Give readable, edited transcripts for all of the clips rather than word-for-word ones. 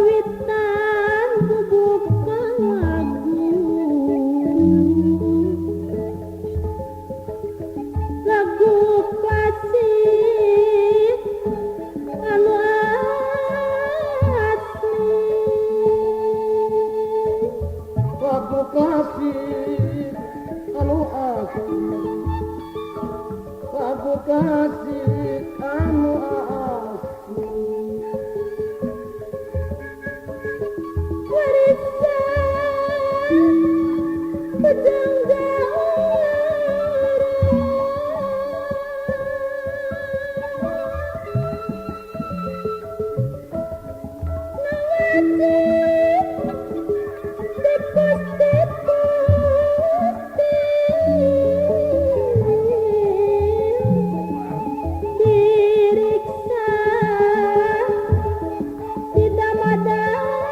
Kawitan bubuka lagu, lagu klasik anu asli. Lagu klasik anu asli, lagu klasik anu asli. Warisan pujangga urang. Nu wajib dipusti-pusti, diriksa didama-dama.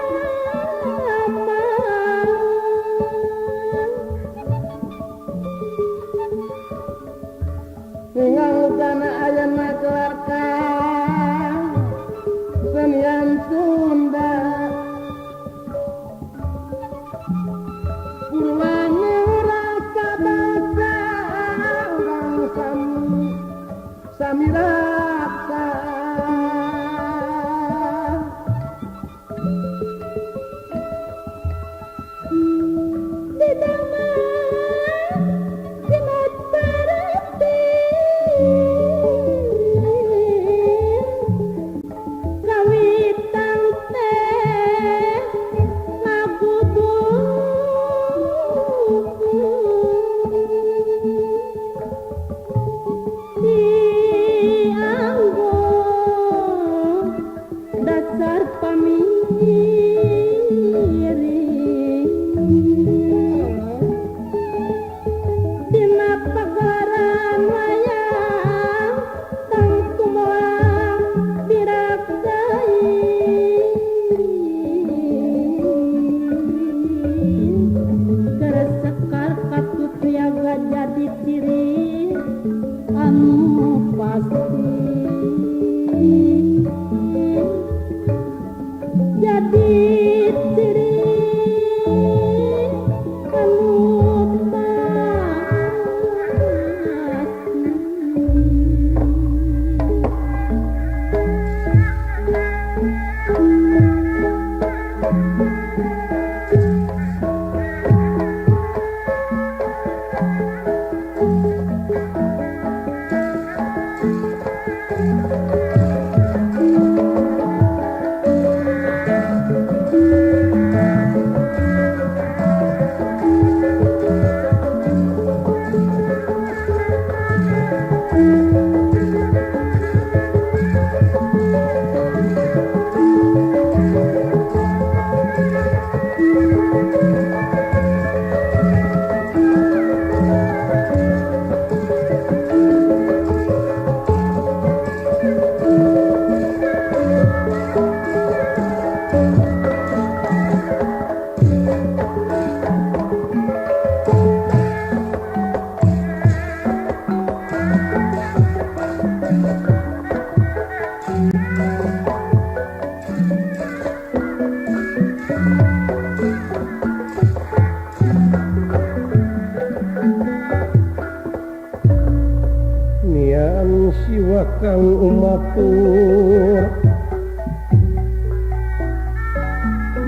Siwa kang umatur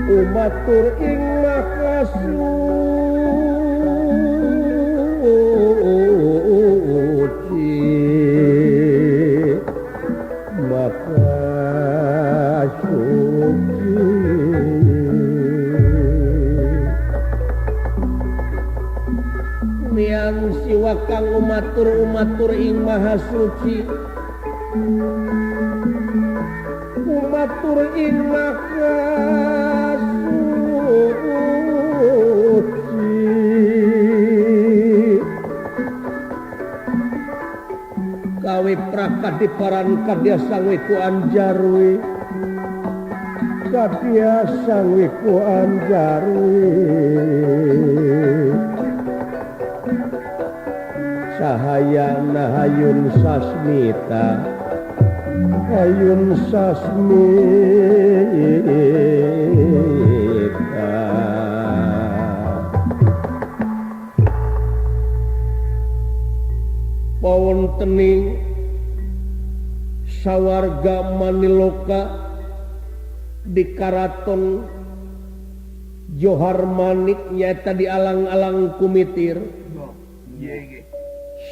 umatur ing makasuci makasuci miang siwa kang umatur umatur ing maha suci umatur ing maka kawe prakadiparan kadya sangwiku anjarwi kadya sangwiku anjarwi cahaya nahayun sasmita hayun sasmita pawontening sawarga Maniloka di Karaton Johar Manik nyaeta di alang-alang kumitir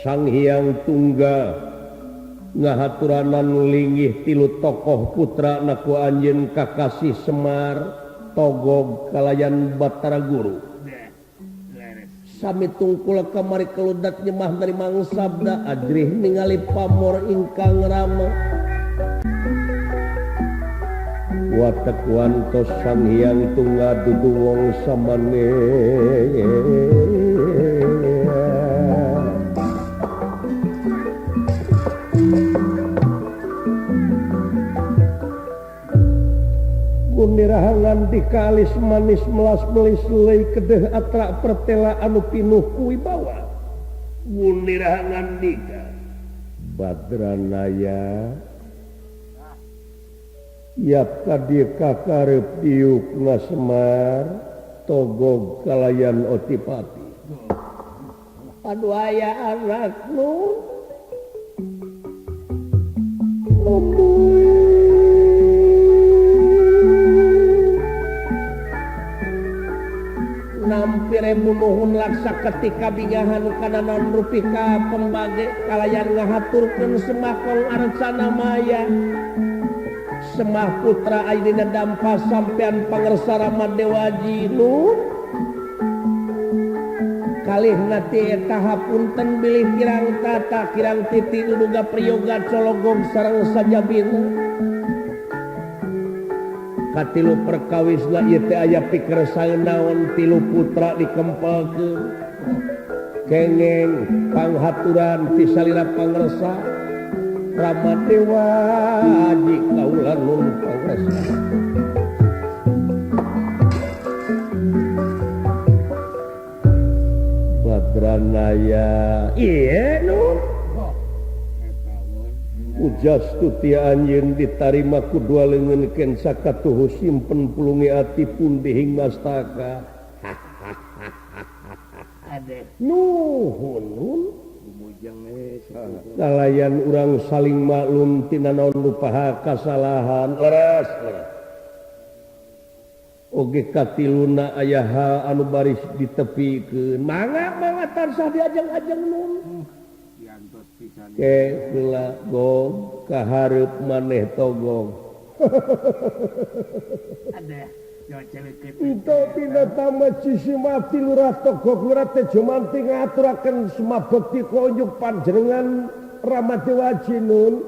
Sang Hyang Tunggal ngahaturanan linggih tilu tokoh putra naku anjeun kakasih Semar Togog kalayan Batara Guru sami tungkul kamari keludak nyemah dari mangsabda ajrih ningali pamor ingkang rama watek wantos Sang Hyang Tunggal dudu wong samane Gunirahangan dikalis manis melas melis lei kedeh atrak pertela anu pinuh kuwibawa Gunirahangan dika Badranaya yap kadi kakarep diuk Semar Togog kalayan Otipati aduh aya anak nu nampire nuhun laksa ketika bingahan kana naon rupi ka pembage kalayan ngahaturkeun semakong arcana maya Semah putra ayeuna dampa sampean pangersa Rama Dewaji nun kalih nati eta hapunten bilih kirang tata kirang titi duga priyoga cologong sareng sajabina katilu perkawisna ieu teh aya pikersang naon tilu putra dikempelkeun kengeng panghaturan ti salira pangersa Rama Dewaji kaula nun pangersa Badranaya ieu nun Ujastuti anjeun ditarima ku dua leungeun ken sakatuhu simpen pulungi ati pundihing mastaka. Nuhun nun kalayan urang saling maklum tina naon rupaha kasalahan leres leres. Oge katiluna aya hal anu baris ditepikeun mangga mangga tansah diajeng-ajeng nun. Ke heula gong kahareup maneh togong. Itu tina tamat Cisimati Lurah Togog Lurah Tejomanti ngaturaken sumabekti konyuk panjenengan Rama Dewaji nun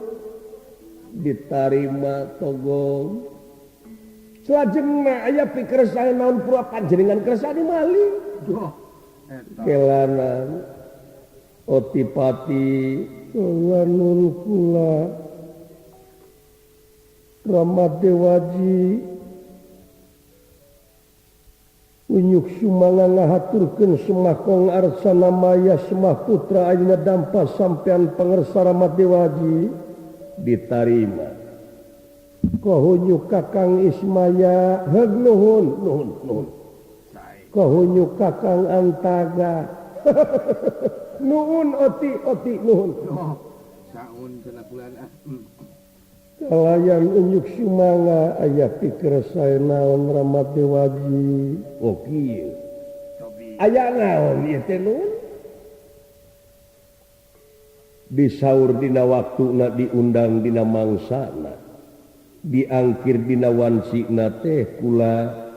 ditarima Togog. Salajengna aya pikersane naon pura panjenengan kersane malih. Kelanan Otipati nun kula Rama Dewaji unyuk sumanga ngahaturkeun semakong arsana maya Semah putra ayeuna dampa sampean pangersa Rama Dewaji ditarima kohunyuk Kakang Ismaya heug nuhun nuhun nuhun kohunyuk Kakang Antaga nuhun oti oti nuhun. Kalayan unjuk sumanga aya pikir sae naon Rama Dewaji. Oh kieu. Aya naon ieu teh nun? Disaur dina waktuna diundang dina mangsana. Diangkir dina wancina teh kula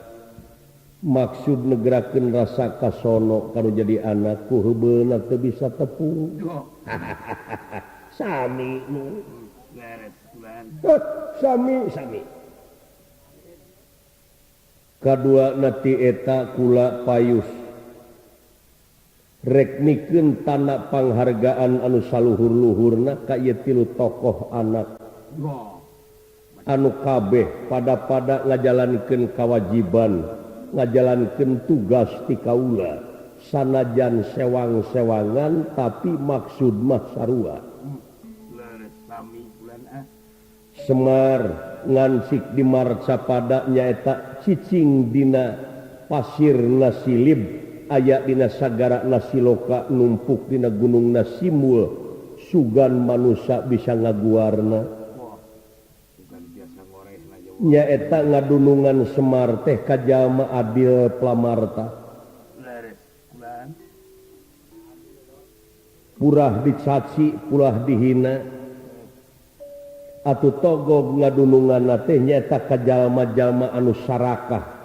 maksud negerakeun rasa kasono kanu jadi anak ku heubeuna teu bisa tepung. Sami nun. Sami sami. Kadua nati eta kula payus rek mikeun tanda panghargaan anu saluhur-luhurna ka ieu tilu tokoh anak anu kabeh pada-pada ngajalankeun kawajiban ngajalankeun tugas ti kaula sanajan sewang-sewangan tapi maksud mah sarua. Semar ngansik di Marcapada nyaeta cicing dina pasir nasilib aya dina sagara nasiloka numpuk dina gunung nasimul sugan manusia bisa ngaguarna nyaeta ngadunungan Semar teh ka jalma adil plamarta purah dicaci purah dihina atuh togog ngadunungan teh nyaeta ka jalma-jalma anu sarakah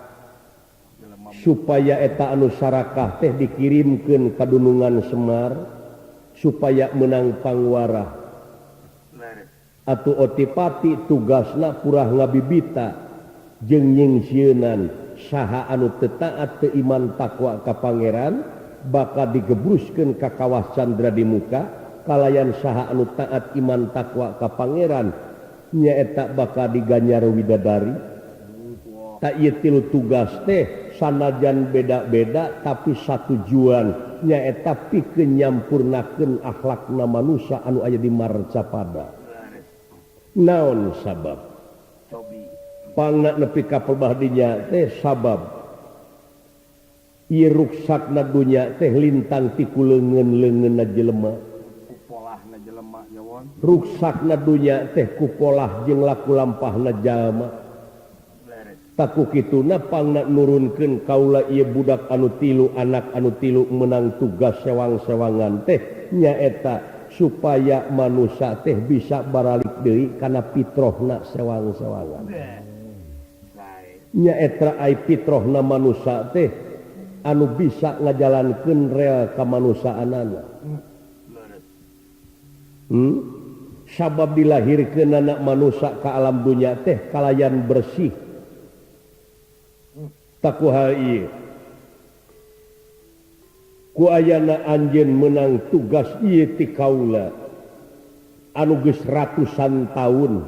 supaya eta anu sarakah teh dikirimkeun ka dunungan Semar supaya menang pangwarah atuh otipati tugasna purah ngabibita jeung nyingsieunan saha anu teu taat teu iman takwa ka pangeran bakal digebruskeun ka kawah Candra di muka kalayan saha anu taat iman takwa ka pangeran nyaeta bakal diganjar widadari. Tak ieu tilu tugas teh sanajan beda-beda tapi satujuan nyaeta pikeun nyampurnakeun akhlakna manusia anu aya di Marcapada. Naon sabab? Pangna nepi ka pelbah dinya teh sabab ieu ruksakna dunya teh lintang ti kuleungeun-leungeunna jelema. Ruksakna dunya teh kupolah jeung laku lampahna jalma. Taku kituna pangna nurunkeun kaula ieu budak anu tilu anak anu tilu menang tugas sewang-sewangan teh nyaeta supaya manusia teh bisa baralik deui kana fitrohna sewang-sewangan. Nyaeta ai fitrohna manusia teh anu bisa ngajalankeun rel kamanusiaanana. Sabab dilahirkeun anak manusia ka alam dunya teh kalayan bersih. Taku hal ieu ku ayana anjeun menang tugas ieu ti kaula anu geus ratusan tahun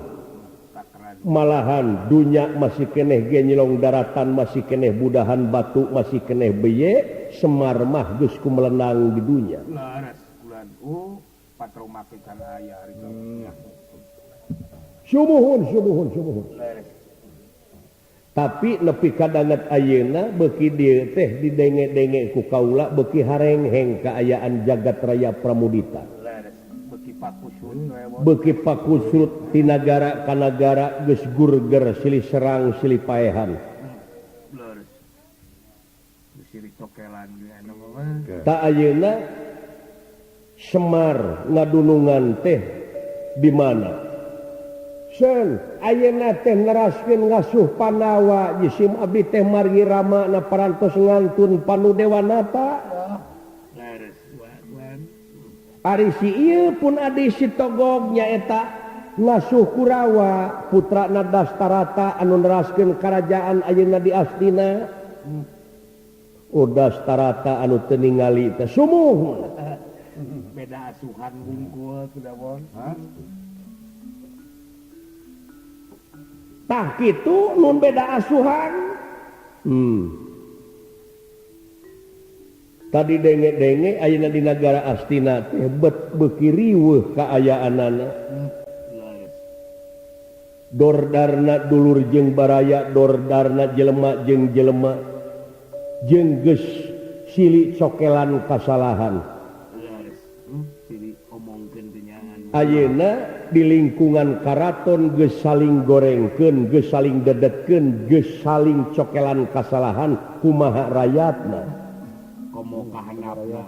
malahan dunya masih keneh ge nyelong daratan masih keneh budahan batu masih keneh beye Semar mah geus kumelenang di dunya. Sumuhun sumuhun sumuhun. Tapi nepi kadanget ayeuna beuki dieu teh didenge-denge ku kaula beuki harengheng kaayaan jagat raya Pramudita. Beuki pakusut ti nagara ka nagara geus gurger silih serang silih paehan. Ta ayeuna Semar ngadunungan teh di mana? Sen ayeuna teh neraskeun ngasuh Pandawa jisim abdi teh margi rama na parantos ngantun Panudewanata. Ari si ieu pun adi si Togog nyaeta ngasuh Kurawa putrana Dastarata anu neraskeun karajaan ayeuna di Astina. Oh Dastarata anu teu ningali teh sumuh. Beda asuhan wungkul sudah bon. Tah kitu nun beda asuhan. Tadi denge-denge ayeuna di nagara Astina teh bet beuki riweuh kaayaanana. Dordarna dulur jeung baraya, dordarna jelema jeung jelema jeung geus sili cokelan kasalahan. Ayeuna di lingkungan karaton geus saling gorengkeun, geus saling dedetkeun, geus saling cokelan kasalahan kumaha rayatna. Komo kahanapna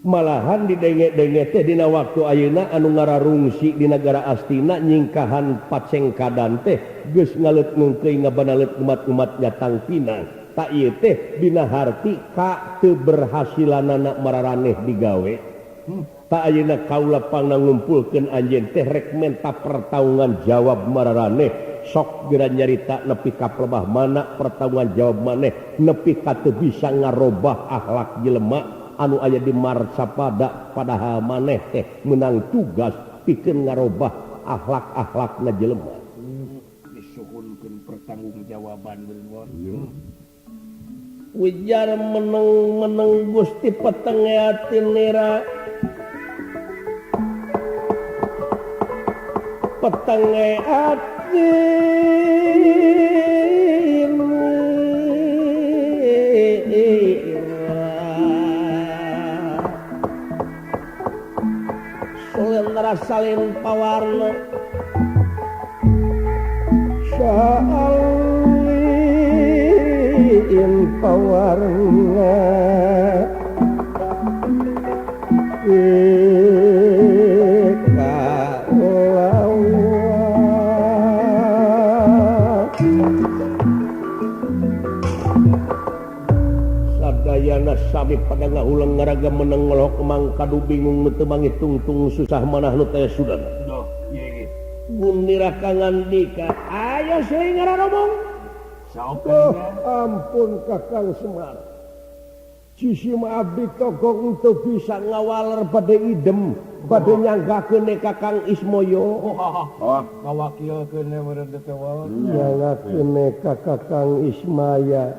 Malahan didenge-denge teh dina waktu ayeuna anu ngararungsi di negara Astina nyingkahan pacengkadan teh geus ngaleut ngungkeuy ngabanalet umat-umat nyatang pinang. Tak ieu teh dina harti ka teu berhasilanana mararaneh digawe. Tak ayeuna kaula pangna ngumpulkeun anjeun teh rek menta pertanggungan jawab mararaneh. Sok geura nyarita nepi ka pelebah mana pertanggungan jawab maneh nepi ka teu bisa ngarobah akhlak jelema anu aya di Marcapada padahal maneh teh menang tugas pikeun ngarobah akhlak-akhlakna jelema. Disuhunkeun pertanggungjawaban beunwon. Ujar meneng-meneng Gusti petenge ati nira petenge ati nira salin pawarna salin pawarna sadayana sami pada ngahuleng ngaraga meneng ngelok mangkadu bingung nu teu mangitungtung susah manah nu teh sudana. Duh, ieu Gunira kangandika, ayo seuing ngararomong. Saopeun. Ampun Kakang Semar. Jisim abdi togong teu bisa ngawaler bade idem, bade nyanggakeun Kakang Ismoyo. Oh, ngawakilkeun meureun teh wae. Nyanggakeun ka Kakang Ismaya.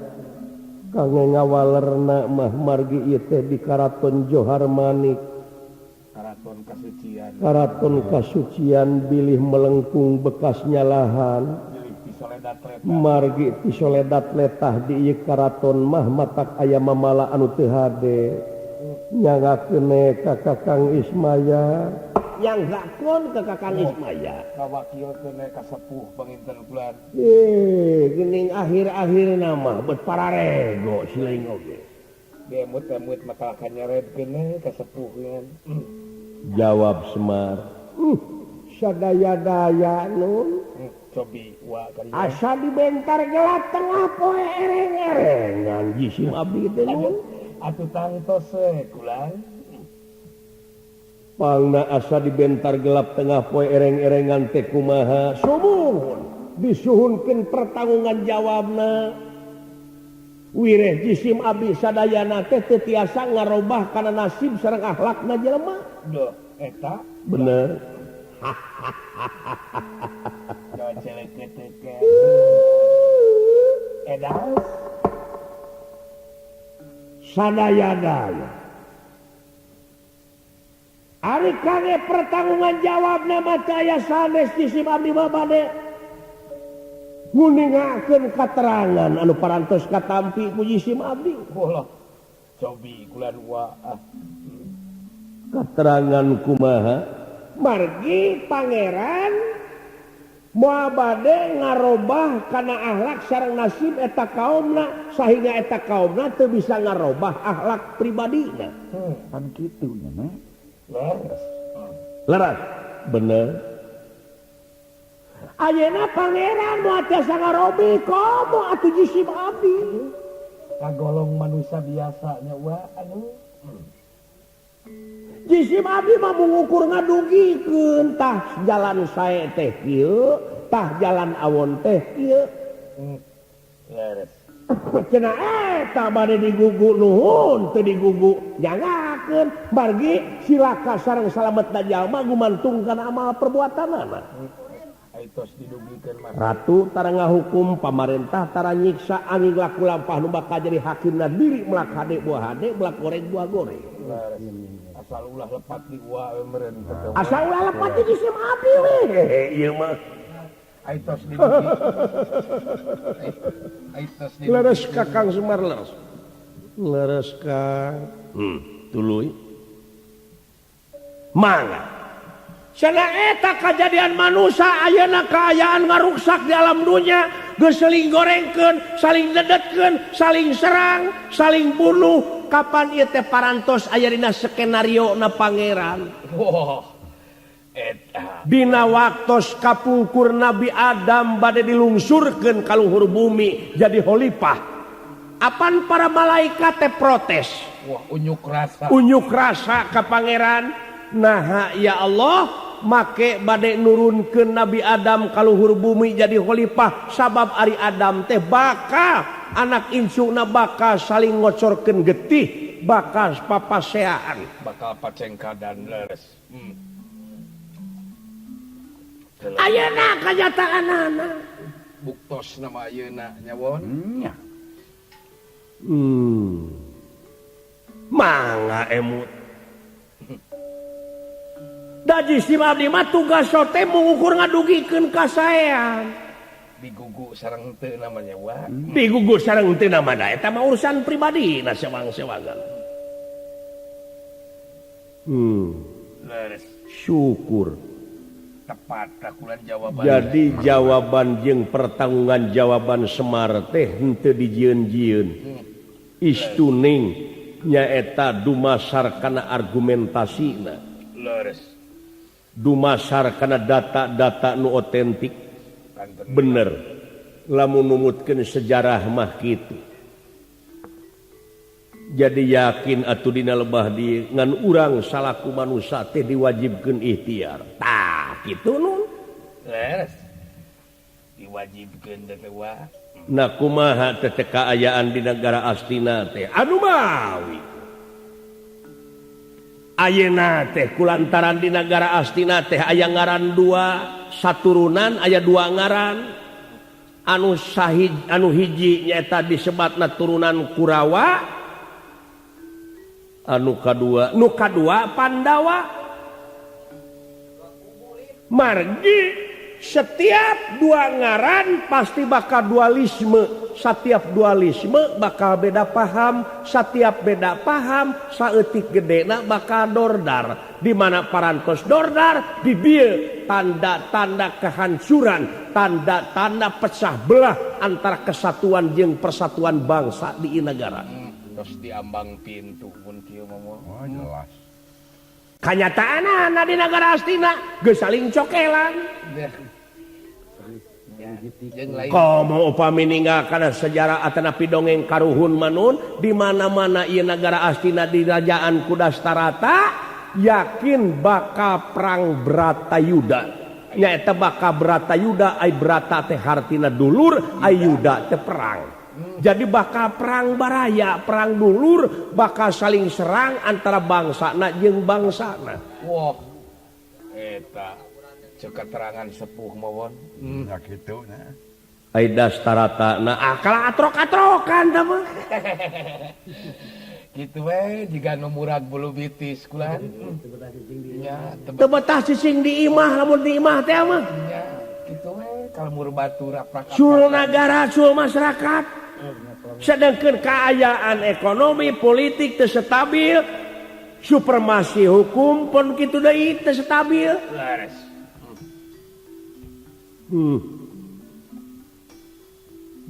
Kangge ngawalerna mah margi ieu teh di Karaton Johar Manik. Karaton Kasucian. Karaton Kasucian bilih melengkung bekas nyalahan. Margi tisoledat letah di ieu karaton mah matak aya mamala anu teu hade. Nyanggakeun ka Kakang Ismaya. Nyanggakeun ka Kakang Ismaya. Ngawakilkeun ka sepuh panginten bulan. Geuning akhir-akhirna mah bet pararego siling oge. Diemut-emut maka kanyaredkeun ka sepuh ngan. Jawab Semar. Sadaya-daya nun. Cobi wa kali. Asa dibentar gelap tengah poe ereng-erengan jisim abdi teh nun. Atuh tangtos we kulang. Pangna asa dibentar gelap tengah poe ereng-erengan teh kumaha? Sumuhun disuhunkeun pertanggungan jawabna. Wireh jisim abdi sadayana teh teu tiasa ngarobah kana nasib sareng akhlakna jelema. Duh, eta bener. Edas sadaya-daya. Ari kangge pertanggungan jawabna mah teu aya sanes jisim abdi mah bade nguningakeun katerangan anu parantos katampi ku jisim abdi. Bolah cobi kula dua ah. Katerangan kumaha? Margi pangeran moal bade ngarobah kana akhlak sareng nasib eta kaumna sahingga eta kaumna teu bisa ngarobah akhlak pribadina. Pan kitu nya mah. Leres. Leres. Bener. Ayeuna pangeran moal tiasa ngarobi komo atuh jisim abdi. Kagolong manusia biasa nya wa anu. Jisim abdi mah mengukur ngadugikeun tah jalan sae teh kieu, tah jalan awon teh kieu. Leres. Cenah eta bade digugu nuhun teu digugu nyangakeun margi silaka sareng salametna jalma gumantung kana amal perbuatanana. Aitos didugikeun mah. Ratu tara ngahukum, pamarentah tara nyiksa, angin laku lampah nu bakal jadi hakimna diri melak hade buah hade, melak goreng buah goreng. Asal ulah lepat di gua we meureun teh. Asal ulah lepat di jisim abdi we. Ieu mah. Aitos didugi. Aitos didugi. Leres Kakang Semar leres. Leres Kang. Tuluy. Mangga. Cenah eta kajadian manusia ayeuna kaayaan ngaruksak di alam dunya, geus saling gorengkeun, saling dedetkeun, saling serang, saling bunuh. Kapan ieu teh parantos aya dina skenario na pangeran? Wah. Eta. Dina waktos kapungkur Nabi Adam bade dilungsurkeun ka luhur bumi jadi khalifah. Apan para malaikat teh protes. Wah, unjuk rasa. Unjuk rasa ka pangeran. Naha ya Allah make bade nurunkeun Nabi Adam ka luhur bumi jadi khalifah sabab ari Adam teh bakal anak incuna bakal saling ngocorkeun getih, bakal papaseaan, bakal pacengkadan leres. Ayeuna kanyataanana. Buktos nama ayeuna nya won. Nya. Mangga emut. Da jisim abdi mah tugas teh mengukur ngadugikeun kasaean. Digugu sareng teu namanya wa. Digugu sareng teu namanya eta mah urusan pribadi na sewang-sewangan. Leres. Syukur. Tepat takulan jawaban. Jadi jawaban jeung pertanggungan jawaban Semar teh henteu dijieun-jieun. Istuning nyaeta dumasar kana argumentasina. Leres. Dumasar kana data-data nu otentik. Bener. Lamun numutkeun sejarah mah kitu. Jadi yakin atuh dina lebah di ngan urang salaku manusia teh diwajibkeun ikhtiar. Tah kitu nun. Leres. Diwajibkeun teh wa. Nah kumaha teh kaayaan di negara Astina teh anu mawi. Ayeuna teh kulantaran di negara Astina teh aya ngaran dua saturunan, aya dua ngaran. Anu sahid anu hiji nyaeta disebatna turunan Kurawa, anu kadua nu kadua Pandawa. Margi setiap dua ngaran pasti bakal dualisme, setiap dualisme bakal beda paham, setiap beda paham saeutik gedena bakal dordar. Di mana parantos dordar di dieu tanda-tanda kehancuran, tanda-tanda pecah belah antara kesatuan jeung persatuan bangsa di negara. Terus diambang pintu pun kieu mah. Oh, jelas. Kanyataanana di negara Astina geus saling cokelan. Komo upami ninggal kana sejarah atanapi dongeng karuhun manun di mana-mana ieu negara Astina di rajaan Kudastarata yakin bakal perang Bratayuda. Nyaeta bakal Bratayuda, ai brata teh hartina dulur, ai yuda teh perang. Jadi bakal perang baraya, perang dulur, bakal saling serang antara bangsana jeung bangsana. Wah. Eta cek keterangan sepuh mawon. Ya kitu nya. Ai dastarata na akal atrok-atrokan tah mah. Kitu we jiga nu murag bulu bitis kulan. Nya teu betah cicing di imah lamun di imah teh mah. Nya kitu we kalmur batur aprak. Sul nagara, sul masyarakat. Sedangkan keayaan ekonomi politik teu stabil, supremasi hukum pun kitu deui teu stabil. Leres.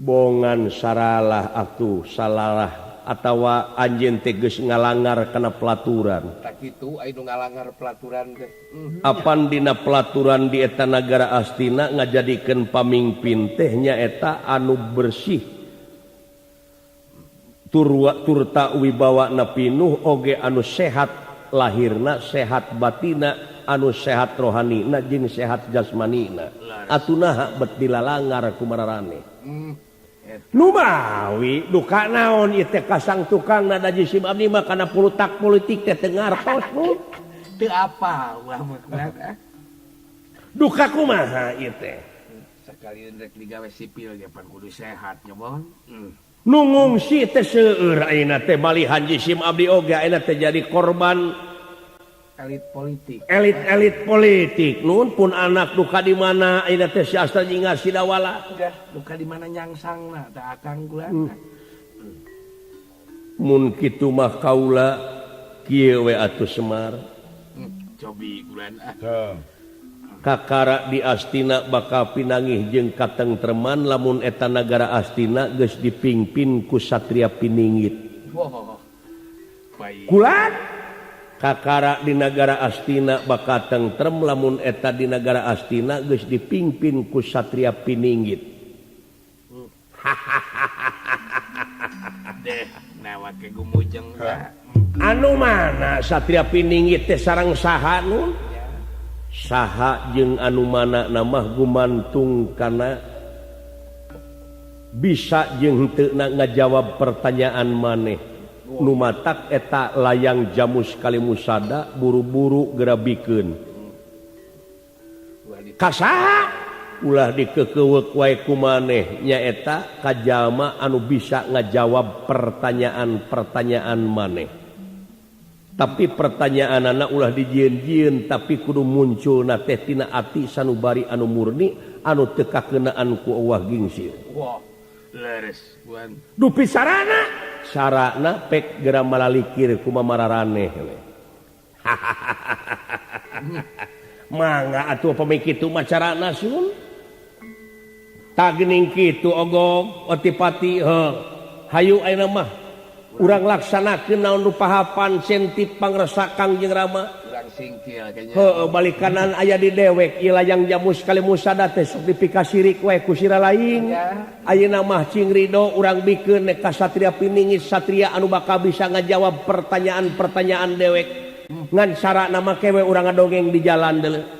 Bongan saralah atuh salalah atawa anjeun teh geus ngalangar kana pelaturan. Tak kitu aya nu ngalangar pelaturan teh. Apan dina pelaturan di eta nagara Astina ngajadikeun pamingpin teh nyaeta anu bersih. Turwa turta wibawana pinuh oge anu sehat lahirna, sehat batina, anu sehat rohanina jeung sehat jasmanina. Atuh naha bet dilalangar ku mararane. Numawi duka naon ieu teh kasang tukang da jisim abdi mah kana pulutak politik teh teu ngartos nu. Teu apa wah mah. Duka kumaha ieu teh? Sakalian rek digawe sipil ge pan kudu sehat nya bon. Nu ngungsi teh seueur ayeuna teh malihan jisim abdi oge ayeuna teh jadi korban elit politik. Elit-elit politik nun pun anak duka di mana ayeuna teh si Astra Jingga Sidawala. Duka di mana nyangsangna teh akang kula. Mun kitu mah kaula kieu we atuh Semar. Cobi kulan ah. Kakara di Astina bakal pinangih jeung katengtreman lamun eta nagara Astina geus dipingpin ku Satria Piningit. Wah. Baik. Kulan kakara di nagara Astina bakal tentrem lamun eta di nagara Astina geus dipingpin ku Satria Piningit. Deh, nawa ke gumujeng lah. Anu mana Satria Piningit teh sareng saha nun? Saha jeung anu mana namah gumantung kana bisa jeung henteu na ngajawab pertanyaan maneh. Nu matak eta layang Jamus Kalimusada buru-buru gerabikeun. Ka saha? Ulah dikekeuweuk wae ku maneh nyaeta ka jalma anu bisa ngajawab pertanyaan-pertanyaan maneh. Tapi pertanyaanana ulah dijieun-jieun tapi kudu munculna teh tina ati sanubari anu murni anu teu kakeunaan ku euwah gingsir. Wah, leres wan. Dupi sarana? Sarana pek geura malalikir ku mamararaneh we. Mangga atuh pami kitu mah carana sun. Tah geuning kitu ogog otipati heuh. Hayu ayeuna mah urang laksanakeun naon rupahapan sentip pangresa Kangjeng Rama. Urang singkil kayaknya. Heuh, balik kanan aya di dewek ieu layang Jamus Kalimusada teh sok dipikasirik wae ku sira lain. Ayeuna mah cing ridho urang bikeun nek ka Satria Piningit satria anu bakal bisa ngajawab pertanyaan-pertanyaan dewek. Ngan sarana make we urang ngadongeng di jalan deuleu.